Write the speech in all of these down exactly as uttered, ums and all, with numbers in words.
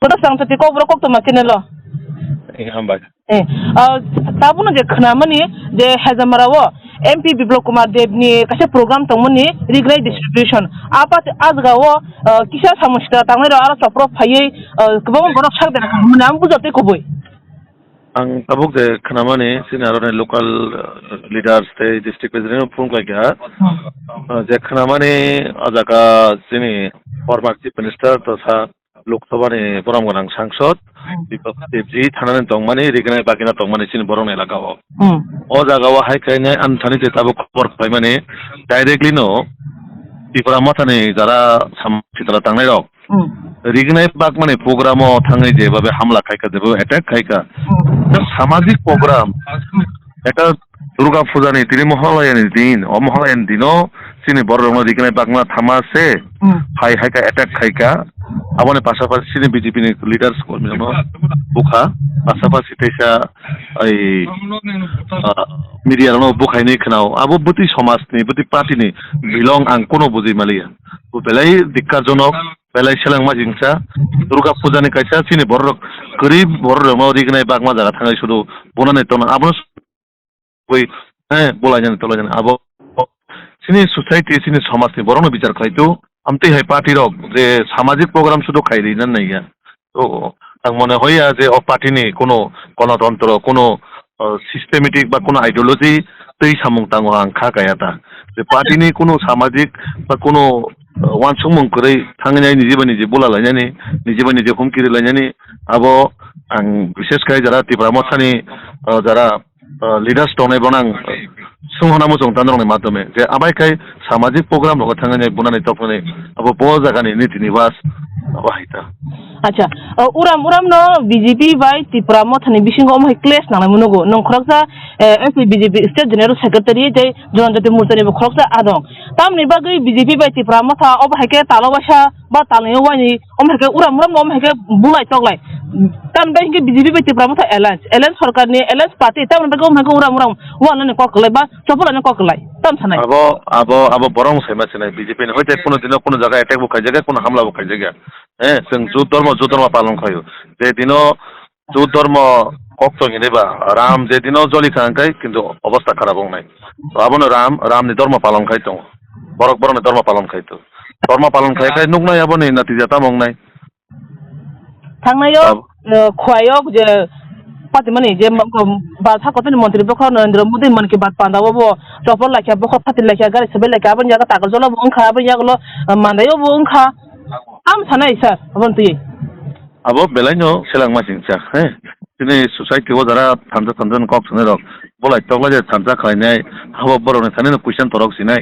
Kotor sang sati kokborok koktwma channel o. Eh, hambai. Eh, ah, tabukno je khnamani je Hezamara o M P Biplop Kumar Deb ni kaisa program tongmani Rignai distribution. Apa, ah jaga o, ah, kisa samung sita tangnai rok aro chopro phaiwi, ah, kwbangma borok sak dera khamani ang bujo tei kubui. Ang tabuk je khnamani chini aroni local, ah, leaders tei district president phone khlaikha. Hmm. Ah, je khnamani ah jaga chini former chief minister to sa Lok Sabha ni borom gwnang sangsod, hmm, Biplop Debji thanani tongmani, Rignai bagina tongmani chini borokni elaka o. Hmm. O jaga o hai khe nai ang thani je tabuk khobor paimani, directly no Tipra Mothani jara sam sitala tangnai rok. Hmm. Rignai bagmani program o thangwi je babe hamla khaika, je babe attack khaika. Hmm. Samajik program, ekta Durga Puja ni tini Mohalaya ni din, o Mohalaya ni dino chini borok rokno rignai bagma thama se Hmm. hai hai ka attack khai ka. Aboni pasapasi chini B J P ni leaders kormi rokno bukha, pasapasi teisa ai, ah, media rokno bukhaini khwnao. Abo bwtwi somaj ni, bwtwi party ni belong ang kuno bujui maliya. Bo belai dikkarjonok, belai selengma jingsa. Durga Puja ni kaisa chini borok rok, kwrwi borok rokno rignai bagma jaga thangai sudu bonani tongna. Abono Bui, eh, bulainani tolainani abo chini society, chini somajni borokno bichar khlai tu, amtwi hai party rok je samajik program sudu khai rina naiya. To ang mone hoya je o party ni kuno gonotontro, kuno, uh, systematic ba kuno ideology twi samung tango ang kha kaya ta. Je party ni kuno samajik ba kuno, uh, wansukmung kwrwi thangwi nai niji bai niji bula lainani, niji bai niji humkiri lainani abo ang bishesh khai jara Tipra Mothani, uh, jara uh, leaders tongnai bono ang, uh, swnghona muchung tanrokni madhyome je abai khai samajik program rogo thangwi nai bunani toknani abo bo jagani niti niwas abo hai ta. Acha, uh, uram uram no B J P bai Tipra Mothani bisingo omo hai clash nanglai munugo. Nwng khoroksa, eh, B J P State General Secretary tei Janajati Morcha ni bo khoroksa adong. Tamni bagwi B J P bai Tipra Motha obo hai khe talo waisa ba talni waini omo hai khe uram uram omo hai khe bulai toklai. Tamni bagwi hinkhe B J P bai Tipra Motha alliance, alliance sorkar ni alliance party, tamni bagwi omo hai khe uram uram walani kok kwlai ba chopolani kok kwlai. Tam sanai. Abo, abo, abo borok sai ma sinai B J P ni hoite kuno dino kuno jaga attack bo khaijak ya, kuno hamla bo khaijak ya. Eh, chwng jut dormo, jut dormo palon khaio. Je dino Jut dormo kok tong hinwi ba, Ram je dino joli kha hwnkhe kintu obostha kharap wngnai. To abono Ram, Ram ni dormo palon khai tongo. Borok borok ni dormo palon khai to. Dormo palon khai khai nuknai aboni natija tamo wngnai. Thangnai o, Ab- eh, khwai o je patimani je ma-, ko-, ba sakotoni montri bokha Narendra Modi Mann Ki Baat panda o bo chopor laikha, bokha phatir laikha, gari sabai laikha, aboni yago takal jolo bo wngkha, aboni yago lo, eh, mandai o bo wngkha. Tam sanai sir, aboni twi. Abo belaino selengma singcha, he. Chini society o jara thansa thansa ni kok sanai rok, bolai tokla je thansa khlainai, abo borok ni thani no question torok sinai,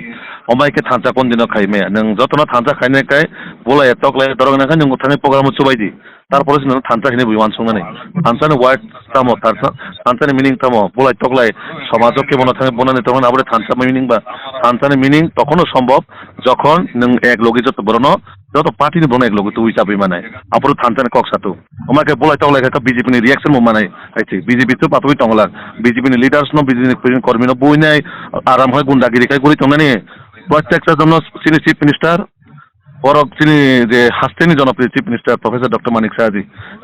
omo hai khe thansa kon dino khai maya, nwng jotono thansa khainai kai, bolai toklai dorok nang khe nwng thani program o chubai di, tarpore se nwng thansa hinwi bui uansuk nani, thansa ni word tamo, thansa, thansa ni meaning tamo, bolai toklai somaj o kebono thani bonani tongmani abo de thansa meaning ba, thansa ni meaning tokhono sombhob, jokhon nwng ek logi joto borok no joto party ni borokno ek logi tubui chabui manai. Aphuru thansa ni kok satu. Omo khe bolai toklai kha B J P ni reaction bo manai. Hai se B J P chwp atugui tongla. B J P ni leaders no, B J P ni kormi no buinai, aram hai gundagiri khai guri tongnani. Protector jono chini chief minister, borok chini je haste ni jonopriyo chief minister Professor Doctor Manik Saha ji.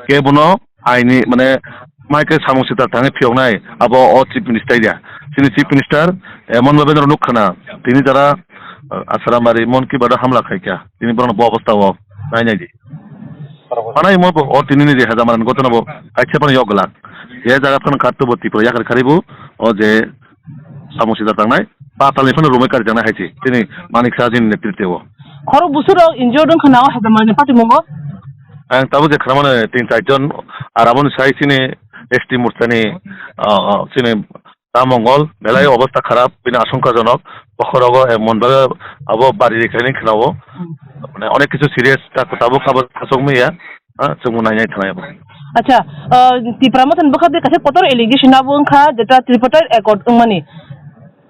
Kebono aini mane mai khe samung sita thangwi phiyoknai abo o chief minister ya. Chini chief minister emon bhabe norok nukha na, tini jara, uh, Asarambari Mon Ki Baat o hamla khaikha, tini borokno bo obostha o nainai di. Manai mo bo o tini ni je Hajamarani gotona bo kaisa phano yok glak. Je jaga phano khatto bo Tripura yakar kharibu o je samung sida tangnai, patalni phano romwi kari tangnai hai se, chini Manik Saha jini netritwo. Khorok busurok injured wngkha na o Hajamarani patimungo? Ang tabuk je khwnamani tin char jon, ar aboni sai chini S T Morchani, ah, ah, chini Ram Mongol, belai obostha kharap, bini asongkajonok, bokhorogo emon bhabe abo bari rikhaini khwnao. Hmm. Mane onek kichu serious, ta-, tabuk abo thasok maya. Ah, chwngno nainai thanai abo. Acha, ah, Tipra Mothani bwkha de kaisa kotor allegation abo wngkha, jeta Tripartite Accord wngmani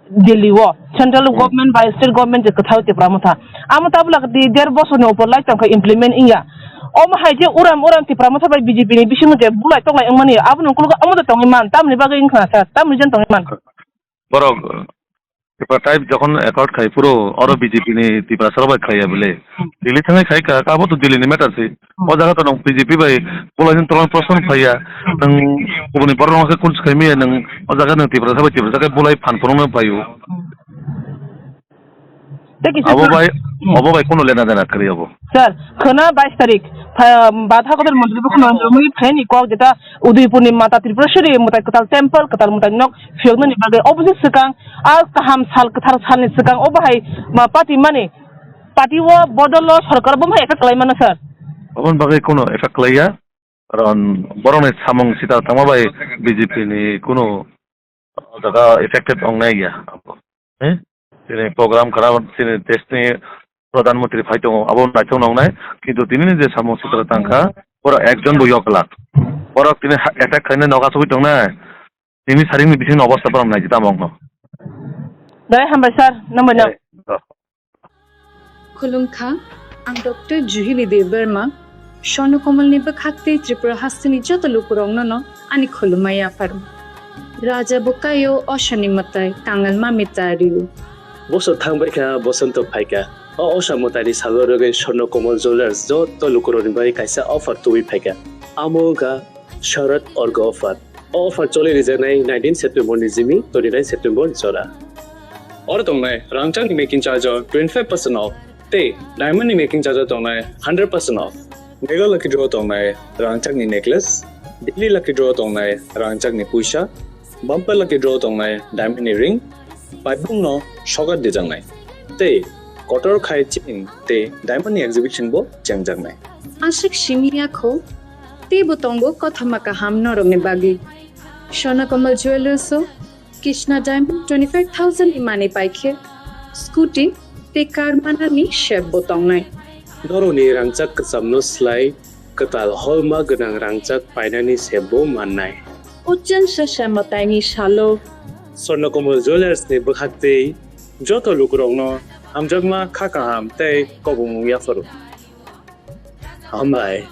Delhi o, central Hmm. government bai state government je kwthao Tipra Motha. Amo tabuk lak di der bosor ni upor lai tongkha implement wngya. Omo hai je uram uram Tipra Motha bai B J P ni bisingo je bulai toklai wngmani, abo nung kulugo amo de tongwi man, tamni bagwi wngkha sir, tamni jen tongwi man. Borok Tipra tribe jokhon accord khai phuru oro B J P ni Tiprasa rok bai khaiya bile. Delhi thangwi khai kha, abo to Delhi ni matter se. O jaga to nwng B J P bai bolai nwng tolan proshon phaiya. Nwng kubuni borok rok khe kun swkhaimaya nwng o jaga nwng Tiprasa bai Tiprasa khe bolai phan phunukno phaio. Tei kisa Abo sir, bai, abo bai kuno lena dena kwrwi abo. Sir, khwna bais tarik, pha-, batha kotor montri bo khwna rwmwi phaini kok jeta Udaipur ni Mata Tripureshwari mwtai kwtal temple, kwtal mwtai nok phiyoknani bagwi obo se swkang a kaham sal kwthar salni swkang obo hai ma party mani, party o bodol o sorkar bo hai effect kwlai mano sir. Oboni bagwi kuno effect kwlaiya. Karon borokni samung sita tangma bai B J P ni kuno o jaga effected wngnai ya. Eh? Chini program khana chini desh ni Pradhan Mantri phai tongo, abo naithok noknai. Kintu tini ni je samung sitra tangkha, borok ekjon bo yok glak. Borok tini ha-, attack khaina nok asugwi tongnai. Tini saring ni bising ni obostha borok naidi tamo wngno. Dai hambai sir, nang bai nang. Eh, oh. Khulumkha, ang Doctor Juhili Debbarma, Swarno Komal ni bwkhak tei Tripura hasteni joto lukurokno no ani khulumma yapharo. Raja bwkaio osani mwtai, kangal mami ta rio. Bosor thangbai kha, bosonto phaikha. O osa mwtaini salo rwgwi Swarno Komal Jewellers joto lukurokni bagwi kaisa offer tubui phaikha. Amo wngkha Sharad Orga offer. O offer choli rijaknai nineteen September ni jimi twenty-nine September ni jora. Oro tongnai rangchakni making charge o twenty-five percent off tei diamond ni making charge o tongnai hundred percent off. Mega lucky draw tongnai rangchakni necklace, daily lucky draw tongnai rangchakni puisa, bumper lucky draw tongnai diamond ni ring, paibung no sokat dijaknai. Tei kotor khai chain tei diamond ni exhibition bo chengjaknai. Aswk simi ya kho, teibo tongo kothoma kaham norokni bagwi. Swarno Komal Jewellers o Krishna Diamond twenty-five thousand ni manwi pai khe scooty tei car manani sep bo tongnai. Norokni rangchak kwchamno slai kwtal holma gwnang rangchak painani sep bo mannai. Ujjan se se mwtaini salo. Swarno Komal Jewellers ni bwkhak tei joto lukurokno hamjakma kha kaham tei kobongmung yapharo. Hambai.